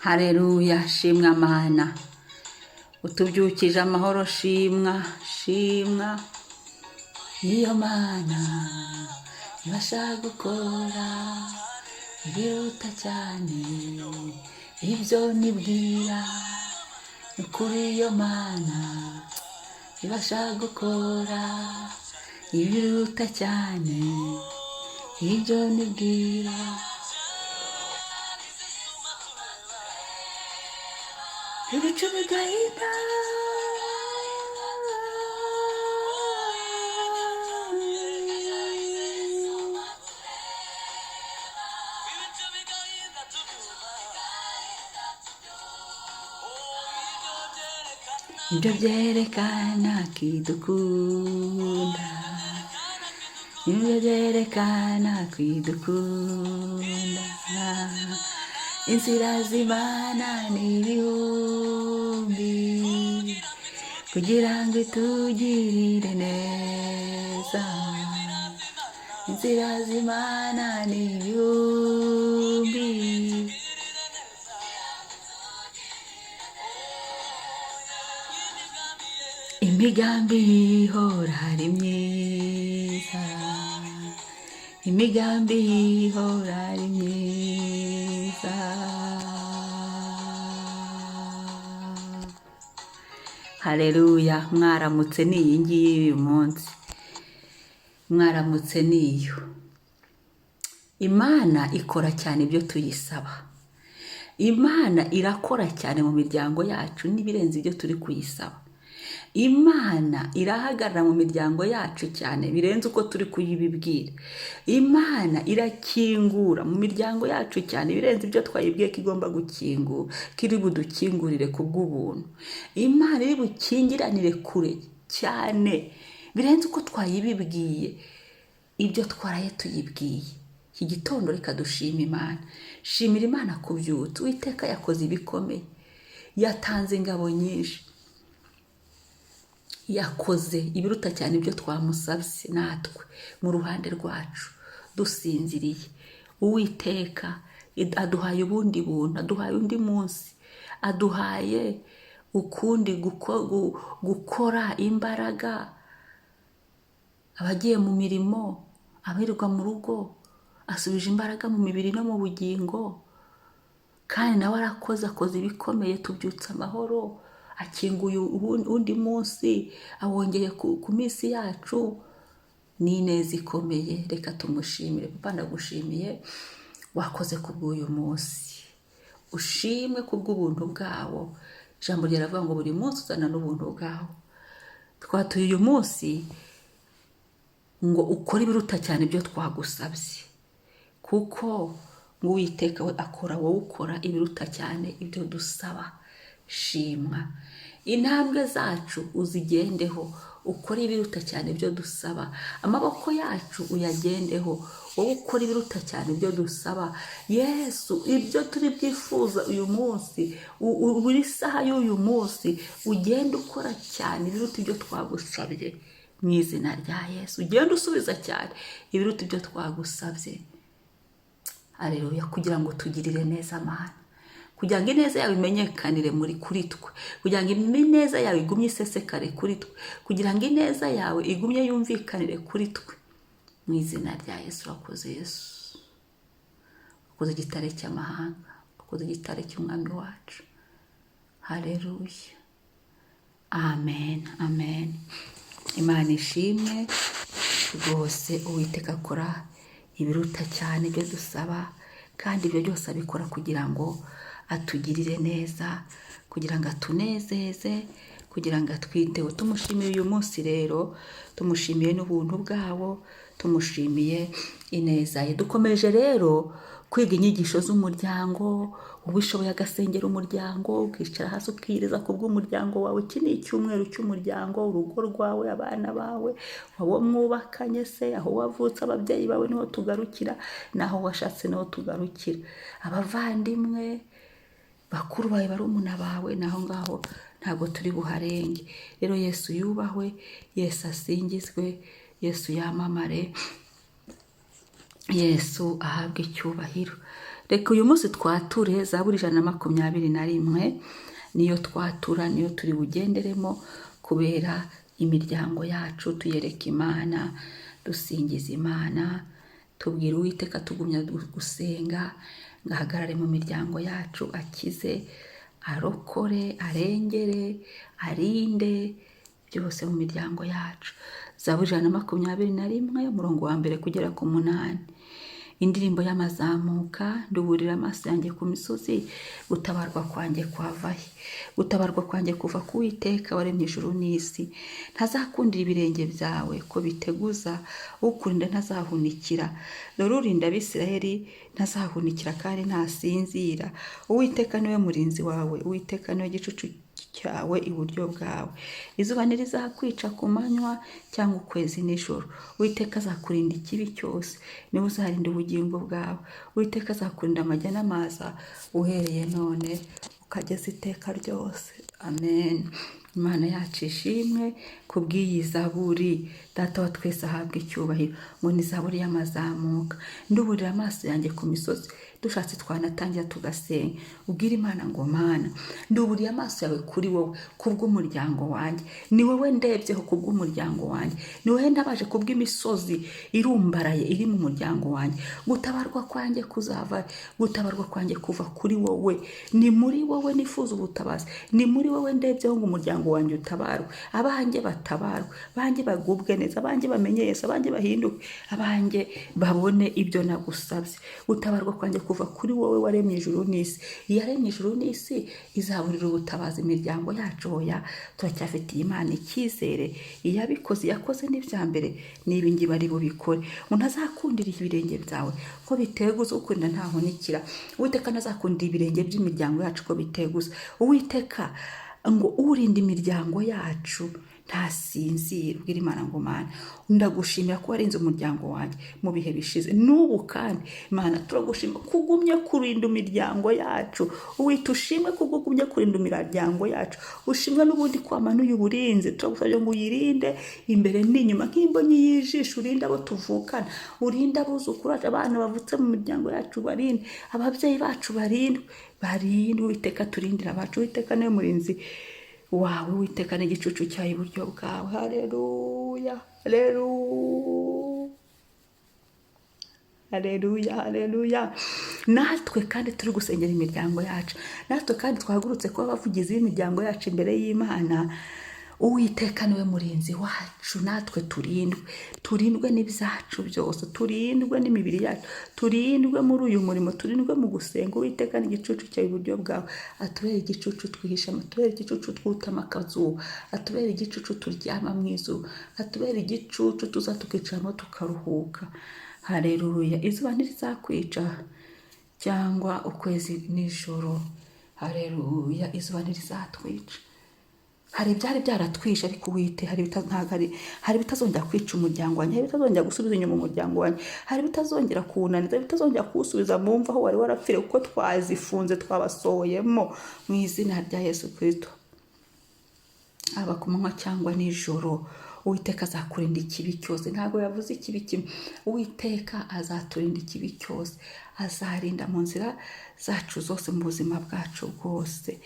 Hareruya, shimwa Mana, utubyukije amahoro, shimwa, shimwa. Niyo Mana ibasha gukora ibiruta cyane ibyo nibwira. Ni kuri iyo Mana ibasha gukora ibiruta cyane ibyo nibwira. Ibicu bigahita, ibyo byerekana kidukunda, ibyo byerekana kwidukunda. Inzira z'Imana ni ibihumbi kugira ngo itugirire neza. Inzira z'Imana ni ibihumbi. Imigambi y'ihora ari myiza, imigambi y'ihora ari myiza. Haleluya, mwaramutse ni iyi ngiyi y'uyu munsi, mwaramutse niyo. Imana ikora cyane ibyo tuyisaba. Imana irakora cyane mu miryango yacu n'ibirenze ibyo turi kuyisaba. Imana irahagarara mu miryango yacu cyane birenze uko turi kuyibibwira. Imana irakingura mu miryango yacu cyane birenze ibyo twayibwiye ko igomba gukingura, ko iri budukingurire ku bw'ubuntu. Imana iri bukingiranire kure cyane birenze uko twayibibwiye, ibyo twaraye tuyibwiye. Iki gitondo reka dushime Imana. Shimira Imana kubyutsa. Uwiteka yakoze ibikomeye, yatanze ingabo nyinshi, yakoze ibiruta cyane ibyo twamusabye natwe mu ruhande rwacu dusinziriye. Uwiteka aduhaye ubundi buntu, aduhaye undi munsi, aduhaye ukundi gukora imbaraga. Abagiye mu mirimo, abirirwa mu rugo, asubije imbaraga mu mibiri no mu bugingo. Kandi nawe arakoze, akoze ibikomeye, tubyutse amahoro, akinguye undi munsi, awongeye ku minsi yacu. Ni ineza ikomeye, reka tumushimire. Papa, ndagushimiye, wakoze ku bw'uyu munsi. Ushimwe ku bw'ubuntu bwawo. Ijambo riravuga ngo buri munsi uzana n'ubuntu bwawo. Twatuye uyu munsi ngo ukore ibiruta cyane ibyo twagusabye, kuko ngo Uwiteka we akora, wowe ukora ibiruta cyane ibyo dusaba. Shimwa, intambwe zacu uzigendeho, ukore ibiruta cyane ibyo dusaba. Amaboko yacu uyagendeho, wowe ukora ibiruta cyane ibyo dusaba. Yesu, ibyo turi byifuza uyu munsi, buri saha y'uyu munsi, ugende ukora cyane ibiruta ibyo twagusabye. Mu izina rya Yesu, ugende usubiza cyane ibiruta ibyo twagusabye. Haleluya, kugira ngo tugirire neza Mana, kugira ngo ineza yawe imenyekanire muri kuri twe, kugira ngo ineza yawe igumye isesekare kuri twe, kugira ngo ineza yawe igumye yumvikanire kuri twe. Mu izina rya Yesu, urakoze Yesu, urakoze igitare cy'amahanga, urakoze igitare cy'umwami wacu. Haleluya, amen, amen. Imana ishimwe rwose. Uwiteka akora ibiruta cyane ibyo dusaba, kandi ibyo byose abikora kugira ngo atugirire neza, kugira ngo atunezeze, kugira ngo atwiteho. Tumushimiye uyu munsi rero, tumushimiye n'ubuntu bwawo, tumushimiye ineza ye. Dukomeje rero kwiga inyigisho z'umuryango. Ubishoboye agasengera umuryango, ukicara hasi ukiriza ku bw'umuryango wawe. Iki ni icyumweru cy'umuryango, urugo rwawe, abana bawe, abo mwubakanye se, aho wavutse, ababyeyi bawe niho tugarukira, n'aho washatse niho tugarukira, abavandimwe, bakuru bawe, barumuna bawe, naho ngaho ntabwo turi buharenge. Rero Yesu yubahwe, Yesu asingizwe, Yesu yamamare. Yesu ahabwe icyubahiro. Reka uyu munsi twature Zaburi 121, niyo twatura, niyo turi bugenderemo kubera imiryango yacu, tuyereka Imana, dusingiza Imana, tubwira Uwiteka, tugumya gusenga ngo ahagarare mu miryango yacu, akize, arokore, arengere, arinde byose mu miryango yacu. Zaburi 121, umurongo wa 1 kugera ku 8. Indirimbo y'amazamuka. Nduburira amaso yanjye ku misozi, gutabarwa kwanjye kwava he? Gutabarwa kwanjye kuva ku Uwiteka waremye ijuru n'isi. Ntazakundira ibirenge byawe ko biteguza, ukurinda ntazahunikira. Dore urinda Abisirayeli ntazahunikira kandi ntasinzira. Uwiteka niwe murinzi wawe, Uwiteka niwe gicucu cyawe iburyo bwawe. Izuba ntirizakwica ku manywa cyangwa ukwezi nijoro. Uwiteka azakurinda ikibi cyose, niwe uzarinda ubugingo bwawe. Uwiteka azakurinda amajya n'amaza, uhereye none ukageza iteka ryose. Amen. Imana yacu ishimwe kubw'iyi zaburi. Data wa twese ahabwa icyubahiro. Ngo ni zaburi y'amazamuka. Nduburira amaso yanjye ku misozi. Dushatse twanatangira tugasenga. Ubwire Imana ngo Mana, nduburiye amaso yawe kuri wowe kubw'umuryango wanjye. Ni wowe ndebyeho kubw'umuryango wanjye. Ni wowe ndabaje kubw'imisozi irumbaraye iri mu muryango wanjye. Gutabarwa kwanjye kuzava, gutabarwa kwanjye kuva kuri wowe. Ni muri wowe nifuza ubutabazi. Ni muri wowe ndebyeho ngo umuryango wanjye utabarwe, abanjye batabarwe, abanjye bagubwe neza, abanjye bamenye Yesu, abanjye bahinduke, abanjye babone ibyo nagusabye. Gutabarwa kwanjye kuva kuri wowe waremye ijuru n'isi. Iyaremye ijuru n'isi izaburira ubutabazi imiryango yacu. Oya, turacyafitiye Imana icyizere. Iyabikoze, yakoze n'ibya mbere, n'ibi ngibi ari bubikore. Ngo ntazakundira ibirenge byawe ko biteguza, ukurinda ntahunikira. Uwiteka ntazakundira ibirenge by'imiryango yacu ko biteguza. Uwiteka ngo urinda imiryango yacu ntasinzira. Ubwira Imana ngo Mana, ndagushimira ko warinze umuryango wanjye mu bihe bishize, n'ubu kandi Mana turagushima ko ugumye kurinda imiryango yacu. Uwita ushimwe ko ugumye kurinda imiryango yacu, ushimwe n'ubundi ko wamanuye uburinzi. Turagusabye ngo uyirinde imbere n'inyuma nk'imbonyi y'ijisho, urinde abo tuvukana, urinde abuzukuru bacu, abana bavutse mu miryango yacu barinde, ababyeyi bacu barindwe, barindwe. Uwiteka turindire abacu. Uwiteka niwe murinzi wawe, Uwiteka n'igicucu cyawe iburyo bwawe. Haleluya, haleluya, haleluya, haleluya. Natwe kandi turi gusengera imiryango yacu, natwe kandi twahagurutse kuba abavugizi b'imiryango yacu imbere y'Imana. Uwiteka niwe murinzi wacu, natwe turindwe, turindwe n'ibyacu byose, turindwe n'imibiri yacu, turindwe muri uyu murimo, turindwe mu gusenga. Uwiteka n'igicucu cyawe iburyo bwawe, atubere igicucu twihishamo, atubere igicucu twutama akazuba, atubere igicucu turyama mu izuba, atubere igicucu tuza tukicaramo tukaruhuka. Haleluya. Izuba ntirizakwica cyangwa ukwezi nijoro. Haleluya. Izuba ntirizatwica. Hari ibyari byaratwishe, ariko Uwite hari hari ibitazongera kwica umuryango wanjye, hari ibitazongera gusubiza inyuma umuryango wanjye, hari ibitazongera kuwunaniza, hari ibitazongera kuwusubiza mu mva aho wari warapfiriye, kuko twazifunze, twabasohoyemo mu izina rya Yesu Kristo. Haba ku manywa cyangwa nijoro, Uwiteka azakurinda ikibi cyose. Ntabwo yavuze ikibi kimwe. Uwiteka azaturinda ikibi cyose, azarinda mu nzira zacu zose, mu buzima bwacu bwose.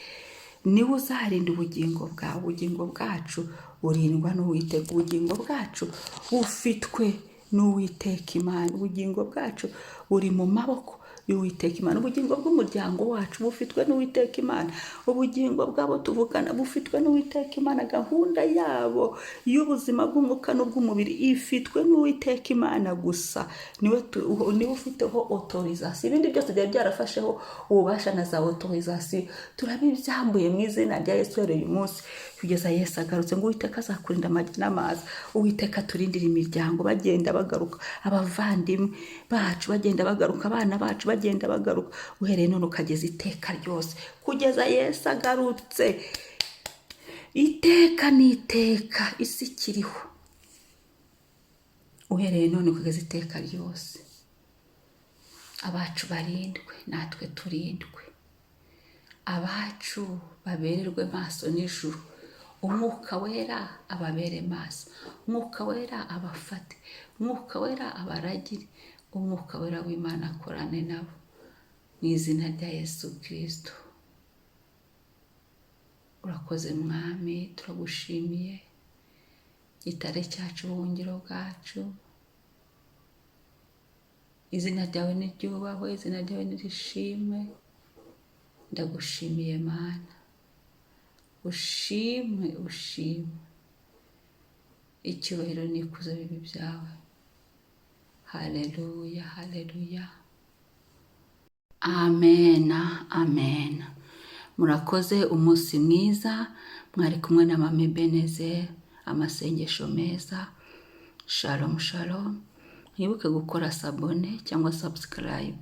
Niwe uzarinda ubugingo bwawe. Ubugingo bwacu burindwa n'Uwiteka. Ubugingo bwacu bufitwe n'Uwiteka Imana. Ubugingo bwacu buri mu maboko y'Uwiteka Imana. Ubugingo bw'umuryango wacu bufitwe n'Uwiteka Imana. Ubugingo bw'abo tuvukana bufitwe n'Uwiteka Imana. Gahunda yabo y'ubuzima bw'umwuka n'ubw'umubiri ifitwe n'Uwiteka Imana gusa. Niwe ufiteho autorisation. Ibindi byose byari byarafasheho ububasha na za autorisation, turabibyambuye mu izina rya Yesu uhereye uyu munsi kugeza Yesu agarutse. Ngo Uwiteka azakurinda amajya n'amazi. Uwiteka turindire imiryango bagenda bagaruka, abavandimwe bacu bagenda bagaruka, abana bacu bagenda bagaruka, uhereye none ukageza iteka ryose, kugeza Yesu agarutse. Iteka n'iteka isi ikiriho, uhereye none kugeza iteka ryose. Abacu barindwe, natwe turindwe. Abacu babererwe maso nijoro. Umwuka wera ababere maso, Umwuka wera abafate, Umwuka wera abaragire, Umwuka Wera w'Imana akorane nabo mu izina rya Yesu Kirisito. Urakoze Mwami, turagushimiye, gitare cyacu, ubuhungiro bwacu. Izina ryawe niryubahwe, izina ryawe nirishimwe. Ndagushimiye Mana, ushimwe, ushimwe, icyubahiro n'ikuzo bibi byawe. Haleluya, haleluya, amena, amena. Murakoze, umunsi mwiza. Mwari kumwe na Mama Ebenezer. Amasengesho meza. Shalom, shalom. Mwibuke gukora s'abonner cyangwa subscribe.